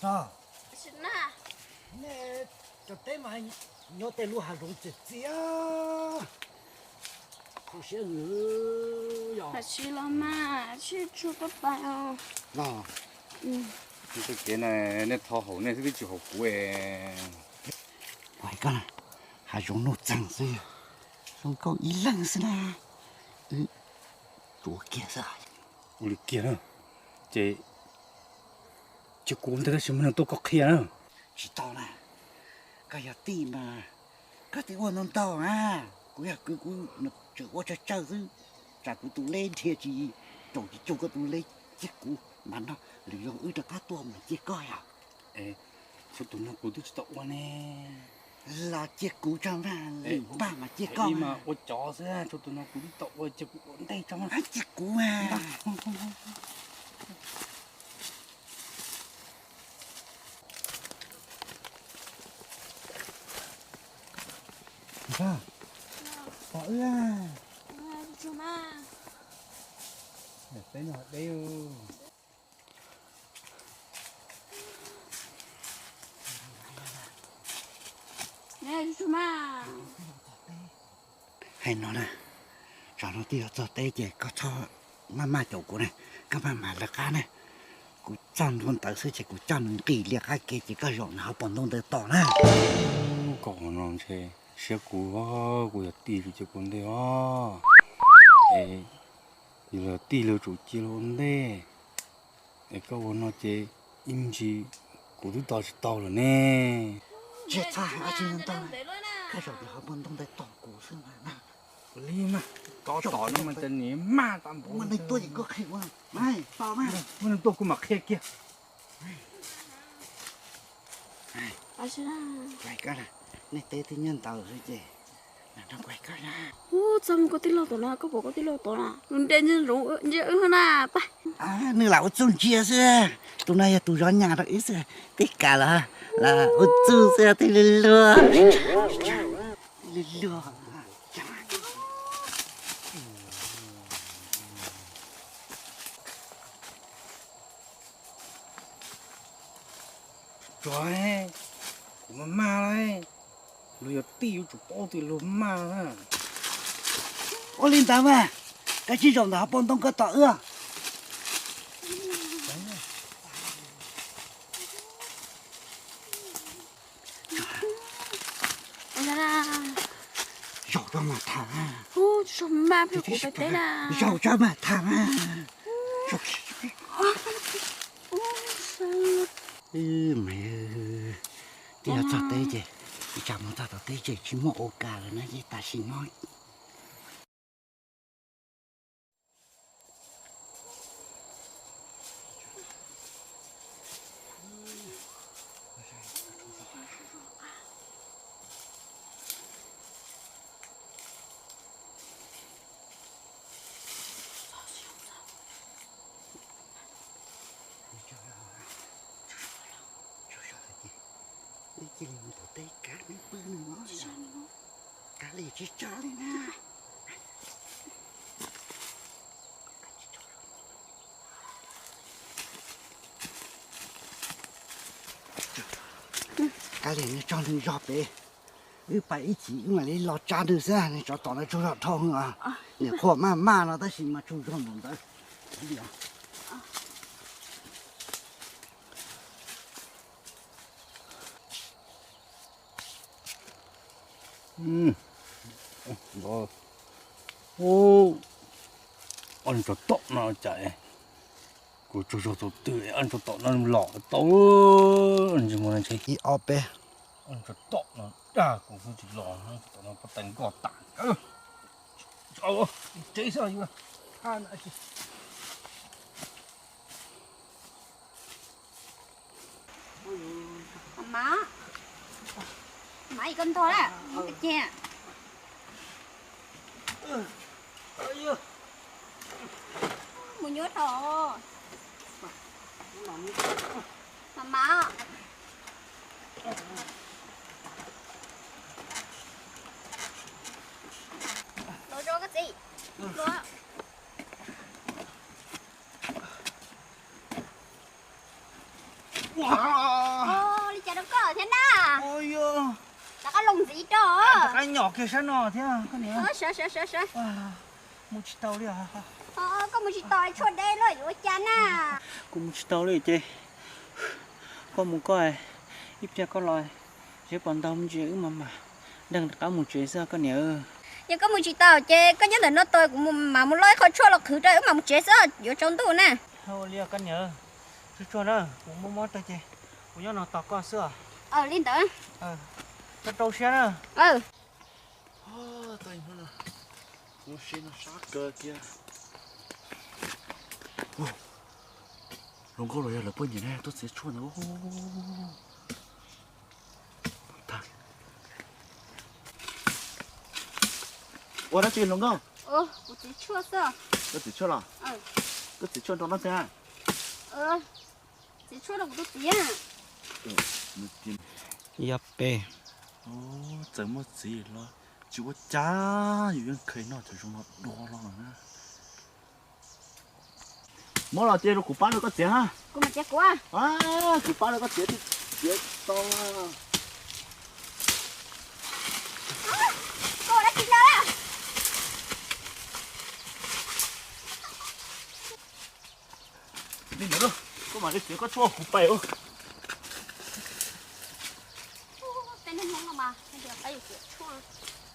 Tog, nej cov teb mas nyob tej lub hav zoov txias txias, kho siab nws yog. Tsis los mas, tsis tshua koj pais os. Los, kev na, nej thov haum nej xwb twb tsis haum kuv. Kuv hais koj na, hav zoov nuj txeeg xwb, zoo nkauj ib leeg xwb na, wb tsuav kiag xwb. Ua li kiag na, ces cia kuv ua ntej tab sis muaj neeg tuaj koj qhia na. Tsis tau na, koj yog tij mas koj twb ua ntau ntau na, kuv yog kwv kuv tseem ua tsawg tsawg xwb, tsam kuv tus leb nrhiav tsis raum tsis cuag koj tus leb, cia kuv mas no, lwm zaus wb rov qab tuaj mas cia koj yog. Txhua tus no kuv twb tsis tau ua ne. Los cia kuv tso mas, lwm npaj mas cia koj mas ua cov xwb, txhua tus no kuv twb tau ua, cia kuv ua ntej tso mas. Cia kuv mas. Pom wb, peb no deb. Hais no na, zaum no twb yuav txog teb ces koj txhob maj maj caum kuv na, koj maj mam lawv qab na. Kuv txog ntua ntawd xwb ces kuv coj nws nqis lias qab ke ces koj zaum nws hauv paus ntoo ntawd tos na. Koj qhov no ntshe siab kuv, kuv yog tij ces kuv ntej os. Es yus yog tij los tsum cia luag ua ntej. Es koj ua no ces ib me ntsis kuv twb tos tsis tau lawm ne. Tsis txhob hais dab tsi ntau, koj zaum nws hauv paus ntoo ntawd tos kuv xwb mas. Ua li mas, koj tos no mas tas nim maj tas npaum. Muaj neeg tuaj ces koj qhia kuv, tos mas. Muaj neeg tuaj kuv mam qhia kiag. Kuv hais koj na, nej teb twb nyob ntawd xwb ces, no kuv hais koj na. Ub, txog mus koj tij laug tom no, koj pom koj tij laug tom no, nws nres ntsia zoov ntsia wb na, pab. Nws lam ua txuj ntsia xwb, tus no yog tus zov nyas rau wb xwb, tej kas los ua txuj xwb, tej luag luag. Luag luag. Tsuav, kuv maj maj lauj, luag yog tij yuav tsum paub tias luag maj na. Ua li ntawd mas, koj cia zaum ntawm hauv paus ntoo koj tos wb. Zaum tso mam tham. Zaum tso mam tham. Mas twb yog txog teb ces, tsam mus txog tom teb ces tsis muaj ua kas lawm na ces tam sim no. Cia li mus tom teb kav neb pw nws os. Kav liam tsis tso li na. Kav liam nws tso nws zog pem. Wb pais ib chim wb mam li los tsa nws xwb, nws tsov tom no tsaug zog dhau os. Niam qhua maj maj no tab sis mas tsaug zog npaum ntawd. Ob niag tsov tom no cas kuv tsaug zog thaum twg es ob niag tsov tom no los tau. Ntsis mus ntshe ib ob peb. Ob niag tsov tom no dag kuv tsis los, tsov tom no pob tais nkoj tas. Tsev xwb yus. Mas, mas ib koj ntog lawm, mus pem ceg. Mus nyuaj dhau. Mas, mas. Los zoo koj txiv. Los. Li cas rau koj thiab na? Rov qab los ntxiv rau. Rov qab nyom kiag sab no thiab koj niam. Sawv sawv sawv sawv. Mus tsis tau li. Koj mus tsis tau tshuaj deb lawm yuav ua cas na? Kuv mus tsis tau li ces koj mus koj, ib pliag koj los, seb puas ntau me ntsis wb mam mam deeg rov qab mus tsev xwb koj niam. Yog koj mus tsis tau ces koj nyob ntawm no tos kuv mam mus loj ib qho tshuaj los qhwv rau wb mam mus tsev xwb yuav tsaus ntuj na. Ua li koj niam, tshuaj tshuaj na, kuv muab mob tag ces kuv nyob no tos koj xwb. Li ntawd. Rau rau siab na. Kuv siab no sab kawg kiag. Hluas nkauj los yog lawv poj niam ne tuaj txiav tshuaj ntawd. Ua dab tsi hluas nkauj? Kuv txiav tshuaj xwb. Koj txiav tshuaj los? Koj txiav tshuaj rau no thiab? Txiav tshuaj rau kuv tus txiv. Yog peb txawm muaj txiv los tsis ua cas, yus yeej kheev noj cov zoo no dua los na. Muab los cia rau kuv pab rau koj txiav ha. Kuv mam txiav kuv. Kuv pab rau koj txiav, txiav tau. Koj ua dab tsi no? Li ntawd, koj mam li txiav koj tshuaj kuv pais. Tej neeg Hmoob no mas pab yus txiav tshuaj,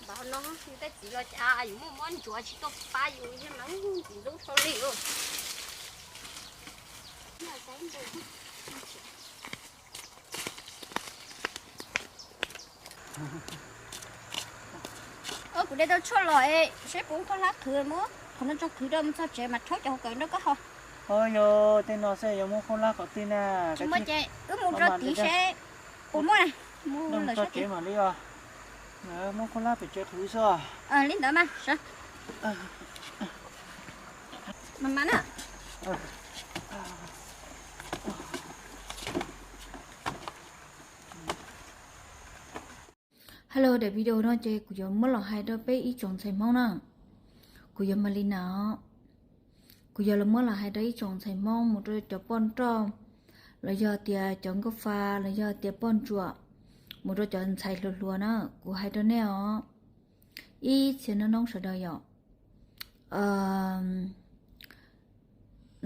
npam no yus tej txiv los cas yus muaj mob ntsuav tsis tuaj pab yus, yog mas ntxim ntxub dhau li. Kuv de tau tshuaj los es seb puas muaj khaub hlab qhwv, muab qhov no tso qhwv rau mus txog tsev mas rhaub cov hauv kawm nrog koj haus. Yog tej no xwb yuav muab khaub hlab qhov twg na? Tsis muaj ces wb mus rau tid seb puas muaj na. Mus lawm tso tsev mam li os. Muab khaub hlab pem tsev qhwv xwb. Li ntawd mas sawv. Mas mas na. Hello, daim video no ces kuv yuav muab los hais rau peb ib tsoom ntxhais Hmoob na. Kuv yog Malina os. Kuv yog los muab los hais rau ib tsoom ntxhais Hmoob mus rau cov poj nrauj, los yog tias cov nkauj fa, los yog tias poj ntsuam, mus rau cov ntxhais hluas hluas na. Kuv hais rau nej os, ib txhia noob noob sawv daws yom,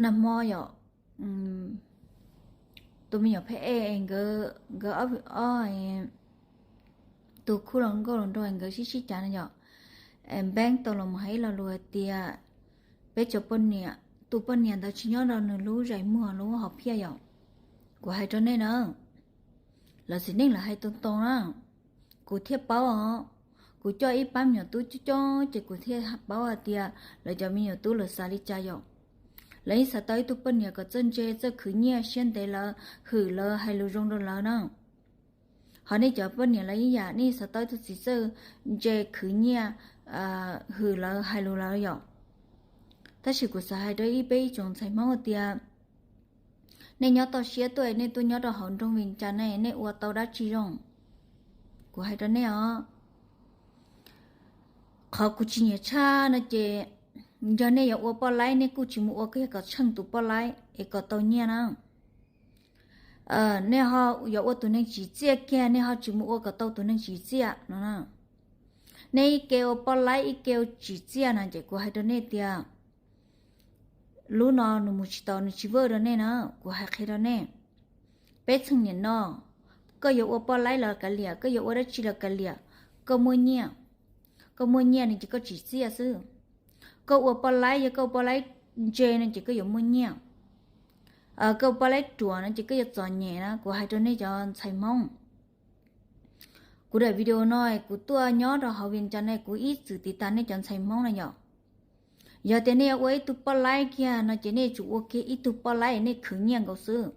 nag hmo yom, tus me nyuam pheb e nkawd, nkawd ob, tus khub hluas nkauj hluas nraug nkawd sib sib cav no yom, npeeb tau los mus hais ib lo lus hais tias peb cov poj niam, tus poj niam ntawd tsis nyob rau nws lub zais muag lub hom phiaj yom. Kuv hais rau nej na, lawv txiv neej lawv hais tau tau na, kuv thiaj paub os. Kuv coj ib pab me nyuam tub coob coob ces kuv thiaj paub hais tias lawv cov me nyuam tub lawv xav li cas yom. Lawv yeej xav tau ib tug poj niam kom txawj ntse txawj khwv nyiaj siab ntev lawv, hwm lawv, hais lus zoo rau lawv na. Ho nej cov poj niam los ib yam, nej xav tau ib tug txiv txawj ntse khwv nyiaj, hwm lawv, hais lus lawv yom. Tab sis kuv xav hais rau ib peb ib tsoom ntxhais Hmoob hais tias nej nyob toj siab tuaj, nej tuaj nyob rau hauv nroog Vias Cas ne, nej ua tau dab tsi zoo? Kuv hais rau nej os, qhov kuv tsis nyiam tshaj no ces yog nej yuav ua poj laib nej kuj tsis mus ua kiag kom tsheej tus poj laib es kom tau nyiaj na. Nej ho yuav ua tus neeg tsim txiaj kiag nej ho tsis mus ua kom tau tus neeg tsim txiaj no. Nej ib ke ua poj laib ib ke ua tsim txiaj no ces kuv hais rau nej tias lub no nws mus tsis tau, nws tsis work rau nej na. Kuv hais qhia rau nej, peb txheej niam no, koj yuav ua poj laib los kav liam, koj yuav ua dab tsi los kav liam, koj muaj nyiaj, koj muaj nyiaj no ces koj tsim txiaj xwb. Koj ua poj laib, yog koj ua poj laib ntse no ces koj yuav muaj nyiaj. Koj ua poj laib ruam no ces koj yuav txom nyem na. Kuv hais rau nej cov ntxhais Hmoob, kuv daim video no kuv tuaj nyob rau hauv Vias Cas ne, kuv ib txwm tiv tas nej cov ntxhais Hmoob na yom. Yog tias nej yuav ua ib tug poj laib kiag no ces nej tsum ua kiag ib tug poj laib nej khwv nyiaj nkaus xwb.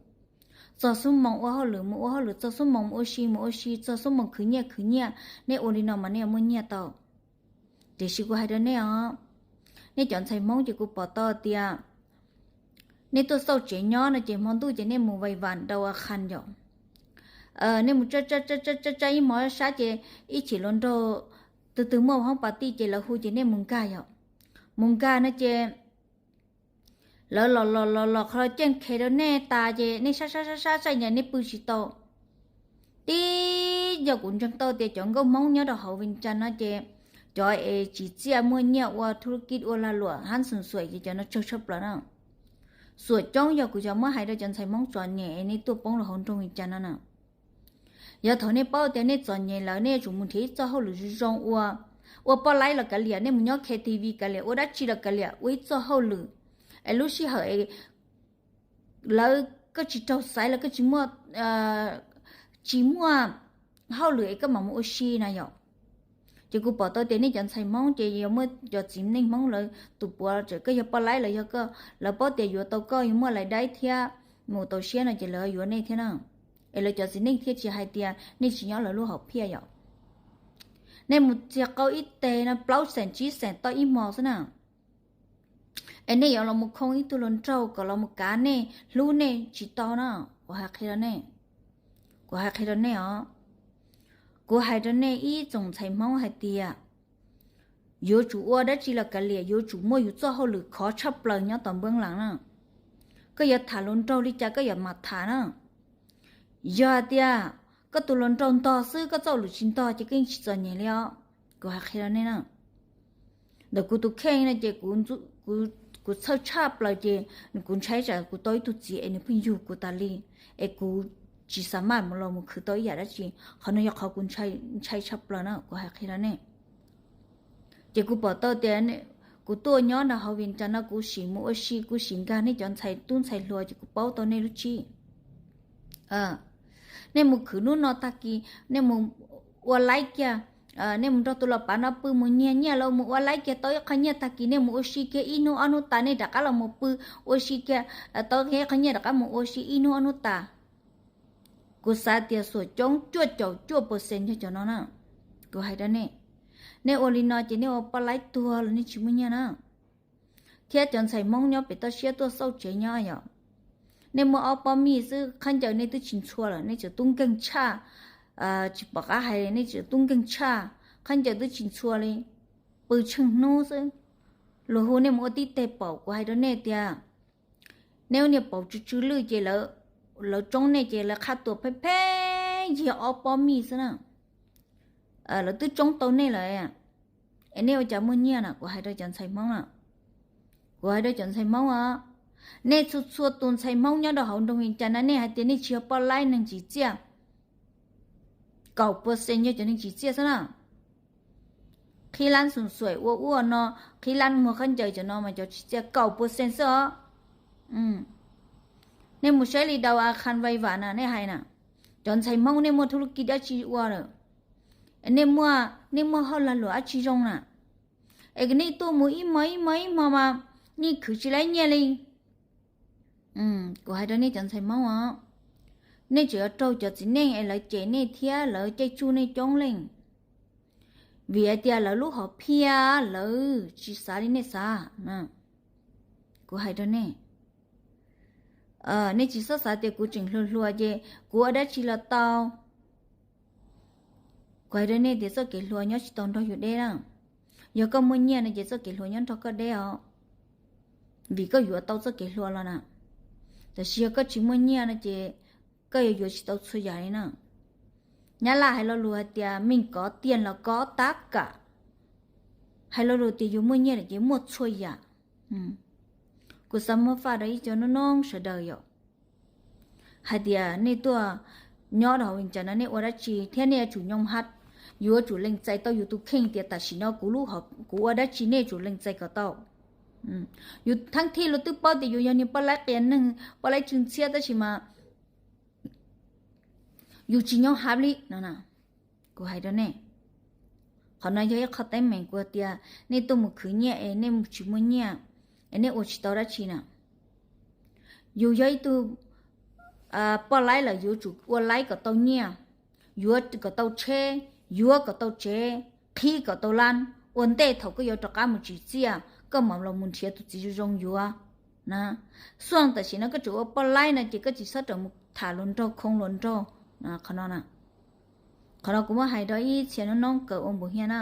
Txog xub moos ua hauj lwm mus ua hauj lwm, txog xub moos mus ua si mus ua si, txog xub moos khwv nyiaj khwv nyiaj, nej ua li no mas nej yuav muaj nyiaj tau. Tiam sis kuv hais rau nej os, nej cov ntxhais Hmoob ces kuv pom tau tias nej tuaj xauj tsev nyob no ces hmo ntuj ces nej mus vais vas dau a khas yom. Nej mus tsa tsa ib hmos sab ces ib chim hluas nraug twg twg muaj hoob pas tij ces lawv hu ces nej mus nkag yom. Mus nkag no ces Lawv los los los los qhov ceej khe rau nej tas ces nej sab sab sab sab sab ces nej pw tsis tau. Tib yog kuv ntseeg tau tias cov nkauj Hmoob nyob rau hauv Vias Cas no ces cov es tsim txiaj muaj nyiaj ua thu lub kij ua lag luam hab xum xuam ces cov no tsawg tshaj plaws na. Xuam coob yog kuv xav muab hais rau cov ntxhais Hmoob txom nyem es nej tuaj poob rau hauv nroog Vias Cas no na. Yog thaum nej paub tias nej txom nyem lawm nej yuav tsum mus nrhiav ib txoj hauj lwm zoo zoo ua, ua poj laib los kav liam, nej mus nyob K T V kav liam, ua dab tsi los kav liam, ua ib txoj hauj lwm es lub sij hawm lawv, koj tsis raug xaiv los koj tsis muaj, tsis muaj hauj lwm es koj mam mus ua si na yom. Ces kuv pom tau tias nej cov ntxhais Hmoob ces yuav muaj cov txiv neej Hmoob lawv tus puav tseem koj yog poj laib los yog koj, lawv paub tias yuav tau koj yuav muaj lais daib thiab mus tau siab no ces lawv yuav nej thiab na. Es lawv cov txiv neej thiaj tsis hais tias nej tsis nyob lawv lub hom phiaj yom. Nej mus txiag qau ib teg no plaub xeem tsib xeem tau ib hmo xwb na. Es nej yuav los mus khoo ib tug hluas nraug kom los mus kav nej hlub nej tsis tau na. Kuv hais qhia rau nej, kuv hais qhia rau nej os. Kuv hais rau nej ib tsoom ntxhais Hmoob hais tias yuav tsum ua dab tsi los kav liam, yuav tsum muaj yus txoj hauj lwm khov tshaj plaws nyob tom npab las na. Koj yuav tham hluas nraug li cas koj yuav mam tham na. Yog hais tias koj tus hluas nraug ntog xwb koj txoj hauj lwm tsis ntog ces koj yeej tsis txom nyem li os. Kuv hais qhia rau nej na. Ntawm kuv tus kheej no ces kuv txhawj tshaj plaws ces kuv ntshai tsam kuv tau ib tug txiv es nws pheej yug kuv tas li, es kuv tsis xav maj los mus khwv tau ib yam dab tsi. Qhov no yog qhov kuv ntshai tshaj plaws na kuv hais qhia rau nej. Ces kuv pom tau tias kuv tuaj nyob nram hauv Vias Cas no kuv sim mus ua si kuv sim nkag nej cov ntxhais tub ntxhais hluas ces kuv paub tau nej lub tsib. Nej mus khwv hnub no tag kis nej mus ua laib kiag, nej mus nrog tus los pav no pw mus nyiag nyiaj los mus ua laib kiag tau ib qho nyiaj tag kis nej mus ua si kiag ib hnub ob hnub tas nej rov qab los mus pw ua si kiag tau ib qho nyiaj rov qab mus ua si ib hnub ob hnub tas. Kuv xav tias xuam coob cuaj caum cuaj percent yog cov no na. Kuv hais rau nej, nej ua li no ces nej ua poj laib tuag los nej tsis muaj nyiaj na. Thiab cov ntxhais Hmoob nyob pem toj siab tuaj xauj tsev nyob yom, nej muaj ob pob mij xwb khaub ncaws nej twb tsis ntxhua lawm, nej tseem tub nkeeg tshaj, tsis pom qab hais nej tseem tub nkeeg tshaj, khaub ncaws twb tsis ntxhua li, pw tsheej hnub xwb. Luag hu nej mus ua tib teg paum, kuv hais rau nej tias nej ua niag paum tsw tsw lwj ces lawv tsoob nej ces lawv qhab tua pheej pheej yog ob pob mij xwb na. Lawv twb tsoob tau nej lawm es nej ua cas muaj nyiaj na, kuv hais rau cov ntxhais Hmoob na. Kuv hais rau cov ntxhais Hmoob os, nej txhua txhua tus ntxhais Hmoob nyob rau hauv nroog Vias Cas no nej hais tias nej tsis yog poj laib neeg tsim txiaj, kaum percent yog cov neeg tsim txiaj xwb na. Qhib lab xum xuam ua ub ua no, qhib lab muag khaub ncaws cov no mas cov tsim txiaj kaum percent xwb os. Nej mus saib li dau a khan vai vam na nej hais na, cov ntxhais Hmoob nej muaj thu lub kis dab tsi ua lawm? Nej muaj, nej muaj hauj lag luam dab tsi zoo na? Es nej tuaj mus ib hmo ib hmo ib hmo mas nej khwv tsis laib nyiaj li. Kuv hais rau nej cov ntxhais Hmoob os, nej tseem yuav raug cov txiv neej es lawv cem nej thiab lawv caij tsuj nej coob leej, vim hais tias lawv lub hom phiaj lawv tsis xav li nej xav. Kuv hais rau nej, nej tsis txhob xav tias kuv tseem hluas hluas ces kuv ua dab tsi los tau. Kuv hais rau nej tias txoj kev hluas nyob tsis tau nrog yus deb na. Yog koj muaj nyiaj no ces txoj kev hluas nyob nrog koj deb os, vim koj yuav tau txoj kev hluas los na. Tab sis yog koj tsis muaj nyiaj no ces koj yuav yuav tsis tau txhua yam li na. Nyab laj hais lo lus hais tias meej kov tiag los kov tab kam, hais lo lus tias yus muaj nyiaj lawm ces muaj txhua yam. Kuv xav muab faj rau ib co noob noob sawv daws yom, hais tias nej tuaj nyob rau hauv Vias Cas no nej ua dab tsi thiab nej yuav tsum nyoo hab, yuav tsum lees txais tau yus tus kheej tias tam sim no kuv, kuv ua dab tsi nej yuav tsum lees txais kom tau. Yus thaab thij los twb paub tias yus yog niag poj laib qias neeg poj laib tsw ntxhiab tab sis mas yus tsis nyoo hab li no. Kuv hais rau nej, qhov no yog ib qho teeb meem kuv tias nej tuaj mus khwv nyiaj es nej tsis muaj nyiaj es nej ua tsis tau dab tsi na. Yus yog ib tug poj laib lawm yuav tsum ua laib kom tau nyiaj, yuav kom tau tsheb, yuav kom tau tsev, qhib kom tau lab, ua ntej thaum koj yuav rov qab mus tsim txiaj koj mam los mus nrhiav tus txiv zoo zoo yuav na. Xuaj tam sim no koj tseem ua poj laib no ces koj tsis txhob rawm mus tham hluas nraug khoo hluas nraug. Qhov no, qhov no kuv muab hais rau ib txhia noob noob kawm ua npus hiab na.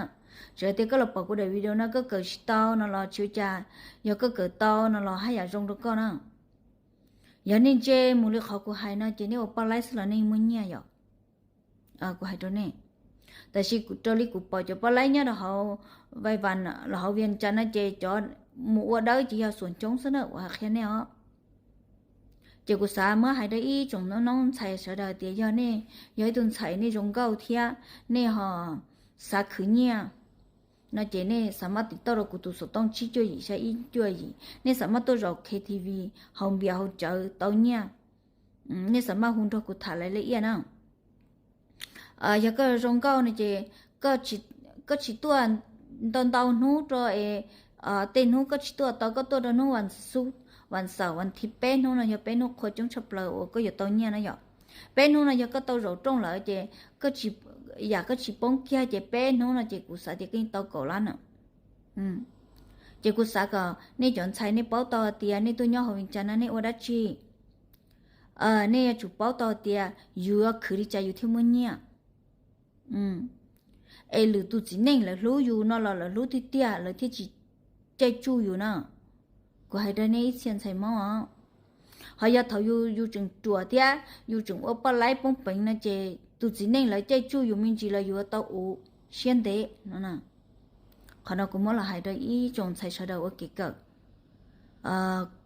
Txawm tias koj los pom kuv daim video no koj kawm tsis tau no los tsis ua cas, yog koj kawm tau no los haj yam zoo rau koj na. Yog nej ntse mus li qhov kuv hais no ces nej ua poj laib xwb los nej muaj nyiaj yom. Kuv hais rau nej, tab sis raws li kuv pom cov poj laib nyob rau hauv Vai Vas los hauv Vias Cas no ces cov mus ua dawb ces yog xuam coob xwb na, kuv hais qhia nej os. Ces kuv xav muab hais rau ib tsoom noob ntxhais sawv daws tias yog nej yog ib tug ntxhais nej zoo nkauj thiab nej ho xav khwv nyiaj no ces nej xav maj tiv tauj rau kuv tus xov tooj tsib cuaj yim xya ib cuaj yim, nej xav maj tuaj zaum K T V, haus npias haus cawv tau nyiaj, nej xav maj hu nrog kuv tham laiv laj iaj na. Yog koj zoo nkauj no ces koj tsis tuaj ntau ntau hnub rau es tej hnub koj tsis tuaj tau, koj tuaj rau hnub vas xub, vas xaum, vas thiv, peb hnub no yog peb hnub qhua coob tshaj plaws uas koj yuav tau nyiaj na yom. Peb hnub no yog koj tau zaum rooj lawm ces yam koj tsis poob kiag ces peb hnub no ces kuv xav tias koj yeej tau kaum lab na. Ces kuv xav kom nej cov ntxhais nej paub tau tias nej tuaj nyob hauv Vias Cas no nej ua dab tsi. Nej yuav tsum paub tau tias yus yuav khwv li cas yus thiaj muaj nyiaj. Es lwm tus txiv neej lawv hlub yus no los lawv hlub tiag tiag lawv thiaj tsis caij tsuj yus na. Kuv hais rau nej ib txhia ntxhais Hmoob os, ho yog thaum yus tseem ruam thiab yus tseem ua poj laib poob peev no ces tus txiv neej lawv caij tsuj yus me ntsis los yus yuav tau uv siab ntev no. Qhov no kuv muab los hais rau ib tsoom ntxhais sawv daws ua kev kawm.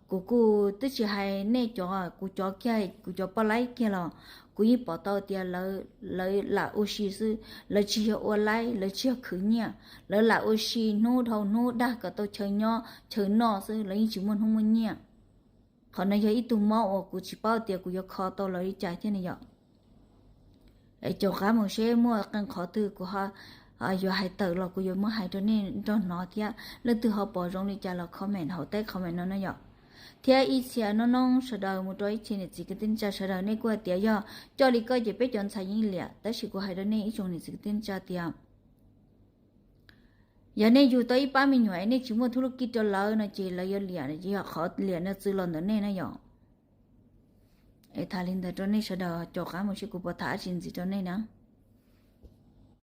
Kuv kuj twb tsis hais nej cov, kuv cov kiag, kuv cov poj laib kiag los kuv yeej pom tau tias lawv lam ua si xwb, lawv tsis yog ua laib, lawv tsis yog khwv nyiaj, lawv lam ua si hnub dhau hnub dag kom tau chaw nyob chaw noj xwb, lawv yeej tsis muaj hnub muaj nyiaj. Qhov no yog ib tug mob uas kuv tsis paub tias kuv yuav kho tau lawv li cas thiab ne yom. Caum qab mus seb muaj qee qhov twg kuv yuav hais tawm los kuv yuav muab hais rau nej nrog hnov thiab, leej twg ho pom zoo li cas los comment hauv tej comment no na yom. Thiab ib txhia noob noob sawv daws mus rau ib txhia niam txiv kwv tij neej tsa sawv daws nej kuj hais tias yog coj li koj ces peb cov ntxhais yeej liam, tab sis kuv hais rau nej ib tsoom niam txiv kwv tij neej tsa tias yog nej yug tau ib pab me nyuam es nej tsis muaj thub luj kij rau lawv no ces lawv yuav liam, yog qhov liam no txwv los ntawm nej na yom. Es tham li ntawd rau nej sawv daws, caum qab mus seb kuv puas tham dab tsi ntxiv rau nej na.